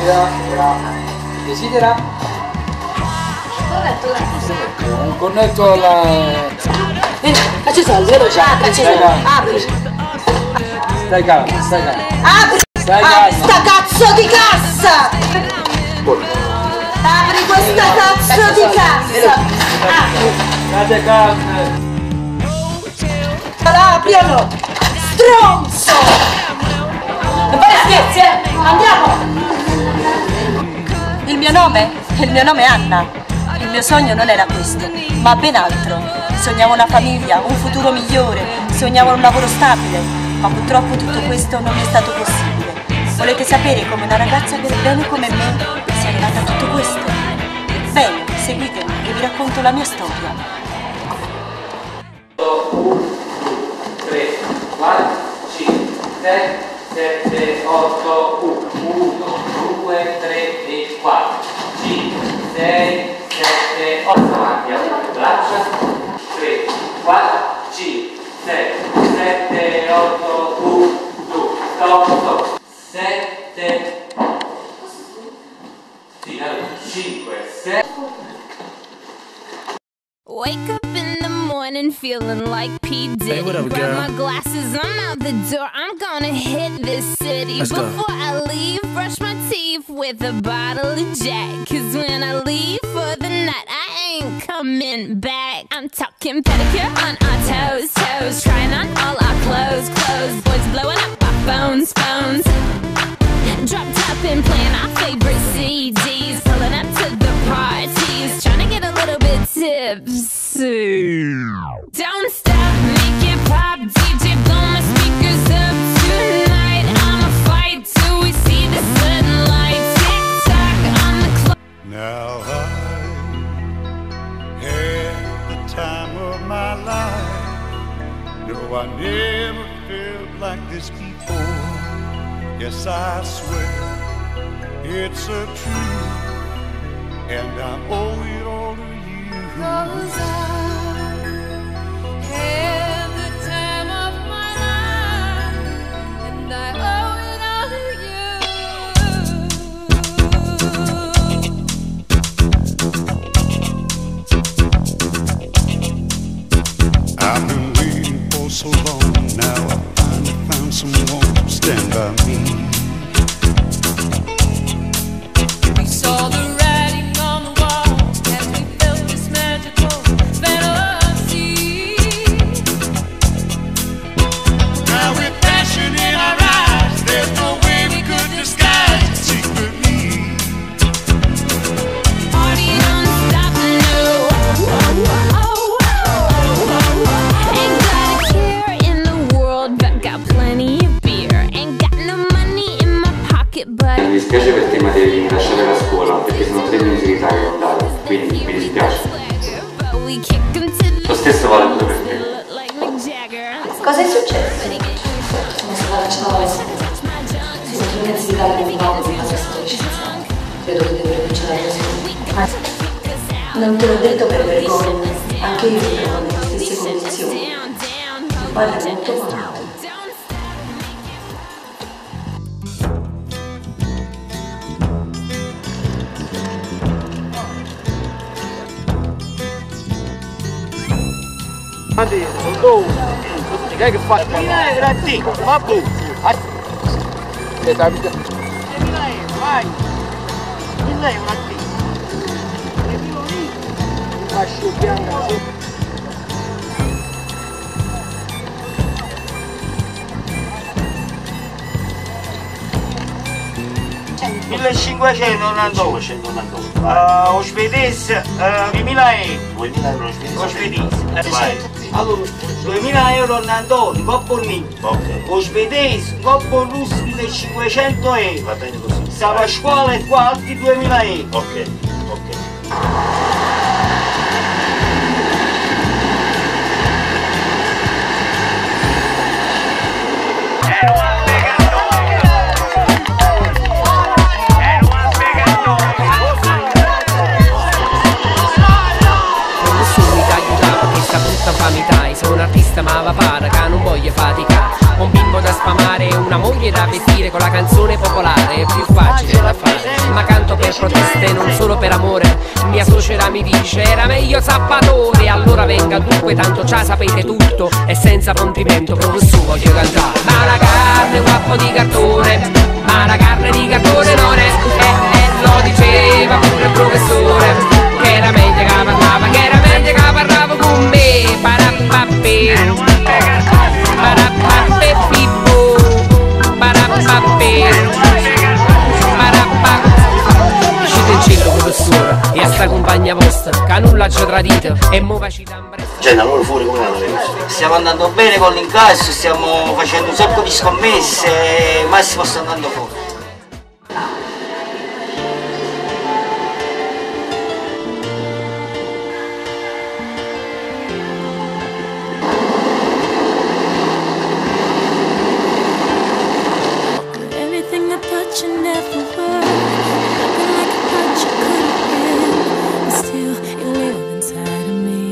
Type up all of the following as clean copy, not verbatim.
Desidera. Desidera. Corretto, grazie. Un cornetto alla. Vieni, facci soldi, veloce, apri, Stai calma. apri. Stai calma, stai calma. Apri! Stai Apri calma. sta cazzo di cassa! Apri questa cazzo di cassa! Apri! State calme. Apri o no? Stronzo! Non fare scherzi, eh? Andiamo! Il mio nome? Il mio nome è Anna. Il mio sogno non era questo, ma ben altro. Sognavo una famiglia, un futuro migliore, sognavo un lavoro stabile, ma purtroppo tutto questo non mi è stato possibile. Volete sapere come una ragazza per bene come me sia arrivata a tutto questo? Bene, seguitemi che vi racconto la mia storia. 1, 2, 3, 4, 5, 6, 7, 8, 1, 2, 3 e 4, 5, 6, 7, 8, avanti, braccia, 3, 4, 5, 6, 7, 8, 1, 2, stop, stop, 7, sì, allora, 5, 6, Wake up in the morning feeling like P. Diddy. Hey, what up, Grab girl? my glasses, I'm out the door. I'm gonna hit this city. Let's go. Before I leave, brush my teeth with a bottle of Jack. Cause when I leave for the night, I ain't coming back. I'm talking pedicure on our toes, toes. Trying on all our clothes, clothes. Boys blowing up our phones, phones. Drop top and playing our favorite CDs. Pulling up to the parties. Trying to get a little bit tipsy. Don't stop, make it pop. DJ, blow my speakers up tonight. I'ma fight till we see the sunlight. Tick tock on the clock. Now I had the time of my life. No, I never felt like this before. Yes, I swear it's a truth, and I owe it all to you. 'Cause I had the time of my life, and I owe it all to you. I've been waiting for so long. Now I finally found someone to stand by me. We saw the writing on the wall as we felt this magical fantasy. Now with passion in our eyes, there's no way we could disguise it secretly. Party don't stop, no. Ain't got a care in the world, but got plenty of beer. Ain't got no money in my pocket, but Mi dispiace per te ma devi lasciare la scuola perché sono 3 mesi di ritardo andare, quindi mi dispiace. but we kick 'em to the Lo stesso vale pure per te. look like Mick Jagger. Cosa è successo? Sono stata lasciata dalla Sì, sono 3 mesi di ritardo in modo mi sono stato licenziata. Credo che devo rinunciare alla scuola. Non te l'ho detto per vergogna, anche io mi trovo nelle stesse condizioni. Mio padre è molto malato. Che che fai? 1000 euro a te, vabbè. Aspetta, 1000 euro, vai. 1000 euro a te. Lascio bianca, sì. 1599. 199. 'O svedese 2000 euro. 2000 euro svedese. 'O svedese. Vai. Allora, 2000 euro Nandoni, coppo nero. Ok. 'O svedese, coppo russo 1500 euro. Va bene così. Sa Pasquale è qua altri 2000 euro. Ok. Nessuno mi aiuta perché sta brutta infamità. Io sono un artista ma va pare che non voglio faticare. Un bimbo da sfamare, una moglie da vestire con la canzone popolare è più facile da fare. Ma canto per proteste, non solo per amore. Mia suocera mi dice era meglio zappatore. Allora venga dunque, tanto già sapete tutto. E senza pentimento, professore, voglio cantare. Ma la carne è un guappo di cartone, ma la carne di cartone non è. Lo diceva pure il professore, che era meglio che parlava, che era meglio che parlava con me. Parappapè, parappapè pippo, parappapè, parappapè. Uscite in cielo professore, e a sta compagna vostra, che nulla ci tradito, e mo facite presto. Cioè, loro fuori come vanno le cose? Stiamo andando bene con l'incasso, stiamo facendo un sacco di scommesse, Massimo sta andando fuori. Everything I thought you never were, nothing like I thought you could have been. But still, you live inside of me.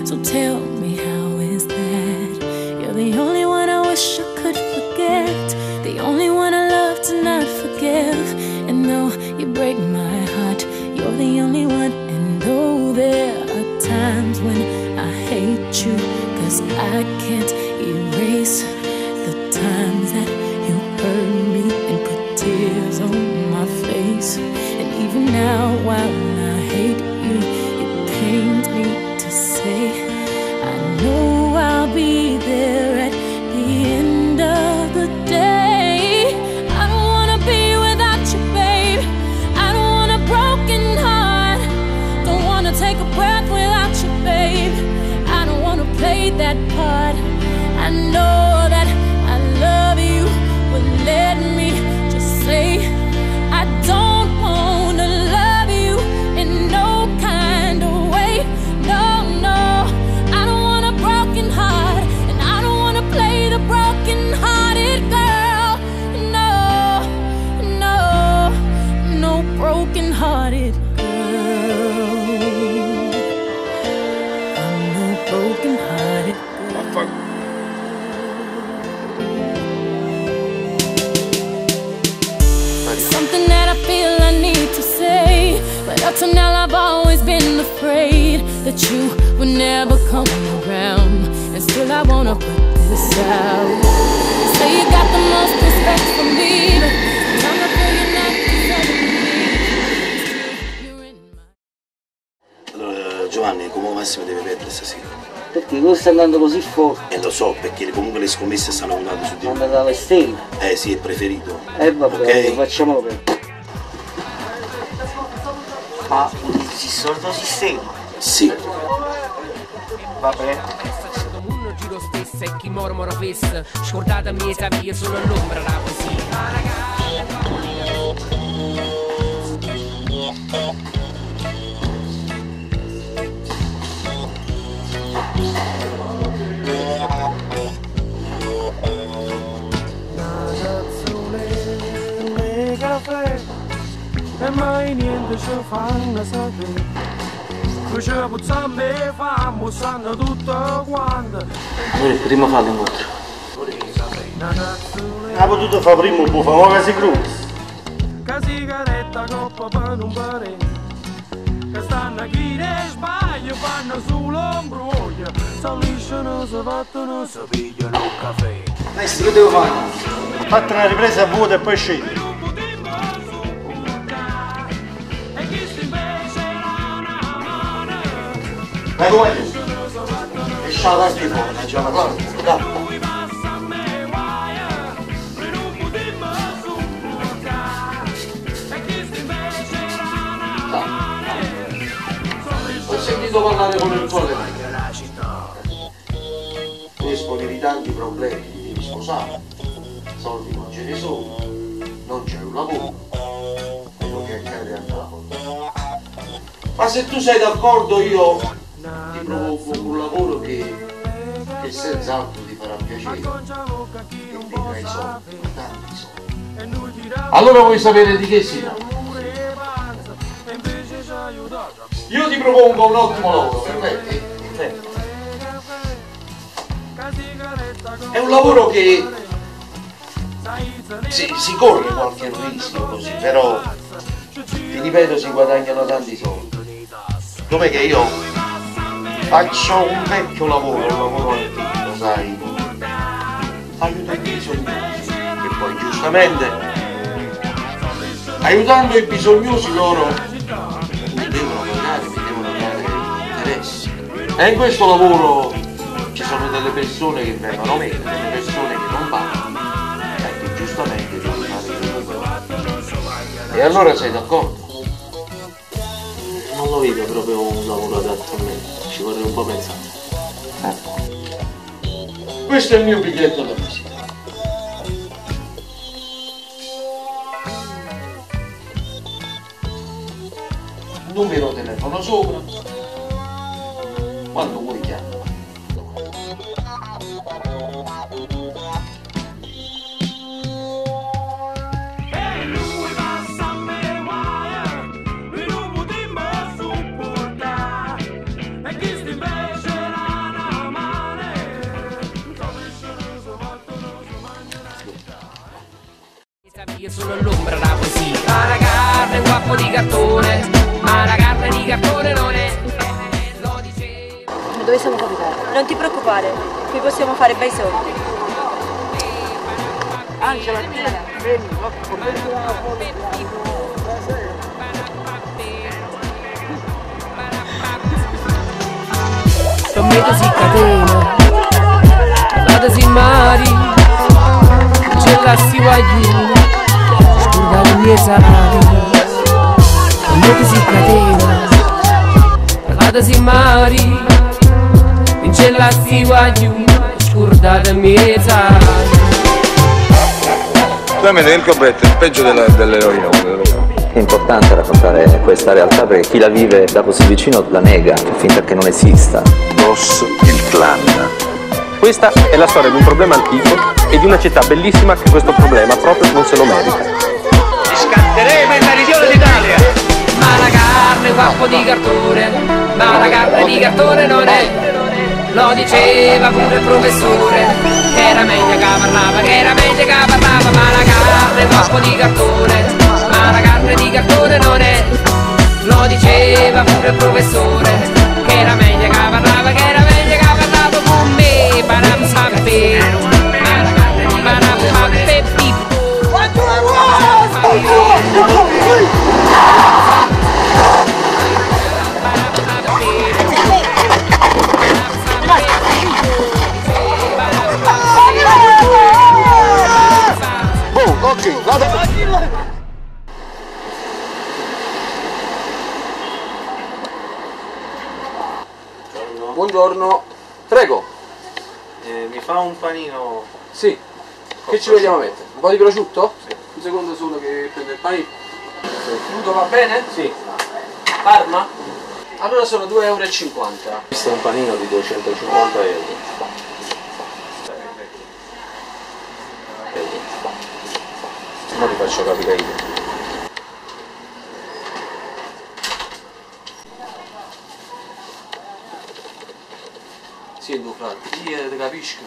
So tell me, how is that? You're the only one I wish I could forget, the only one I love to not forgive. And though you break my heart, you're the only one. And though there are times when I hate you, 'cause I can't erase the times that you hurt me and put tears on my face. And even now, while I hate you, it pains me to say I know I'll be there at the end of the day. I don't wanna be without you, babe. I don't want a broken heart. Don't wanna take a breath without you, babe. I don't wanna play that part. I know that I love you, but let me just say I don't wanna love you in no kind of way. No, no, I don't want a broken heart, and I don't wanna play the broken-hearted girl. No, no, no broken-hearted girl. I'm no broken-hearted girl. Something that I feel I need to say, but up to now I've always been afraid that you would never come around. And still I wanna put this out. You say you got the most respect for me, but sometimes I feel you're not deserving me. You're in my Allora, Giovanni, come Massimo deve perdere stasera. Perché lui sta andando così forte, E lo so, perché comunque le scommesse stanno andando su di lui. andando alle stelle. Eh sì, è preferito. E vabbè, Ok. facciamolo per. Ma utilizzi il solito sistema. Sì. Va bene. Uno giro stesso e chi mormora fessa, scordata mia via solo all'ombra la poesia. E mai niente ci fanno sapere. Ci puzzamo e famo, sanno tutto quanto. Noi prima fare l'incontro. Ha potuto fare prima un po' fa che si cruz. Che sigaretta coppa per non bere. Che stanno chi ne sbaglio, fanno sull'ombroglio. Salliscono, si battono, si pigliano un caffè. Maestro, che devo fare? Fate una ripresa a vuoto e poi scendi. Ma come? Esce la parte fuori, la già parlato. Dai. Ho sentito parlare con il tuo allenato. Tu esponevi tanti problemi, ti devi sposare, soldi non ce ne sono, non c'è un lavoro, quello che accade a Napoli. Ma se tu sei d'accordo io ti propongo un lavoro che senz'altro ti farà piacere e ti dai soldi, tanti soldi. Allora vuoi sapere di che si tratta? Io ti propongo un ottimo lavoro, permetti? È un lavoro che Si, si corre qualche rischio così, però ti ripeto si guadagnano tanti soldi. Dov'è che io faccio un vecchio lavoro, un lavoro antico, sai? Aiuto i bisognosi, che poi giustamente aiutando i bisognosi loro mi devono pagare, mi devono dare interessi. E in questo lavoro ci sono delle persone che vengono meno, delle persone che non pagano e che giustamente devi fare il recupero. E allora sei d'accordo? Non lo vedo proprio un lavoro adatto a me, ci vorrei un po' pensare. Ecco. Questo è il mio biglietto da visita. Numero telefono sopra. Quando vuoi chiama. E lui passa a me guai, noi non potremmo sopportare. E chi sta invece era una mano, Io sono l'ombra la poesia. Ma la carne è un guappo di cartone, ma la carne di cartone non è. Lo dicevo. Ma dove siamo capitati? Non ti preoccupare, qui possiamo fare bei soldi. Angela, vieni, Per me tu si catena, la si mari, c'è la si guaglione, scordate i miei sali. Per me tu si catena, la si mari, c'è la si guaglione, scordate i miei sali. Sicuramente il cobretto è il peggio dell'eroina. È importante raccontare questa realtà perché chi la vive da così vicino la nega, fa finta che non esista. Boss, il clan. Questa è la storia di un problema antico e di una città bellissima che questo problema proprio non se lo merita. Scatteremo il meridione d'Italia! Ma la carne è un guappo di cartone, ma la carne di cartone non è. Lo diceva pure il professore, che era meglio che parlava, che era meglio che parlava, ma la carne è un guappo di cartone, ma la carne di cartone non è. Lo diceva pure il professore, che era meglio che parlava, che era meglio che parlava con me, param sapere, ma la carne di cartone, pippo. Oh, ok, vado. Buongiorno, prego. Mi fa un panino? Sì. Che ci vogliamo mettere? Un po' di prosciutto? Sì. Un secondo solo che prendo il panino. Crudo va bene? Sì. Parma? Allora sono 2,50 euro. Questo è un panino di 250 euro. Ora ti faccio capire io. Sì, tuo frate, io ti capisco.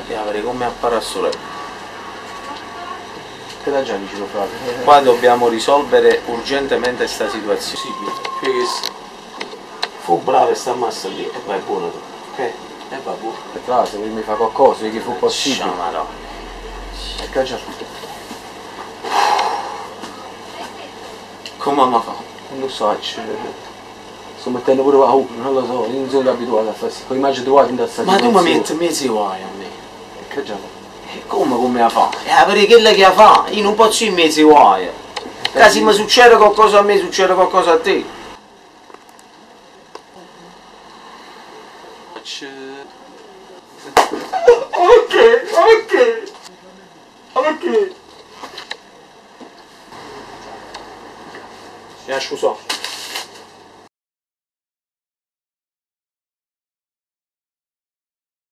E avere come appare sorella. Che da già dici tuo frate? Qua dobbiamo risolvere urgentemente sta situazione. Sì, che Fu bravo e sta massa lì e vai buono tu. Ok? E va buono. Frate, se mi fa qualcosa, che fu possibile. No, no. E che già fu? Come mamma fa? Non lo so, sto mettendo pure paura, non lo so, io non sono abituato a fare queste cose, immagino trovato in questa Ma tu mi metti mezzi guai a me. E che già fa? E come la fa? Perché quella che la fa, io non posso in mezzi guai. Se mi succede qualcosa a me, succede qualcosa a te. Ok. Mi scusa.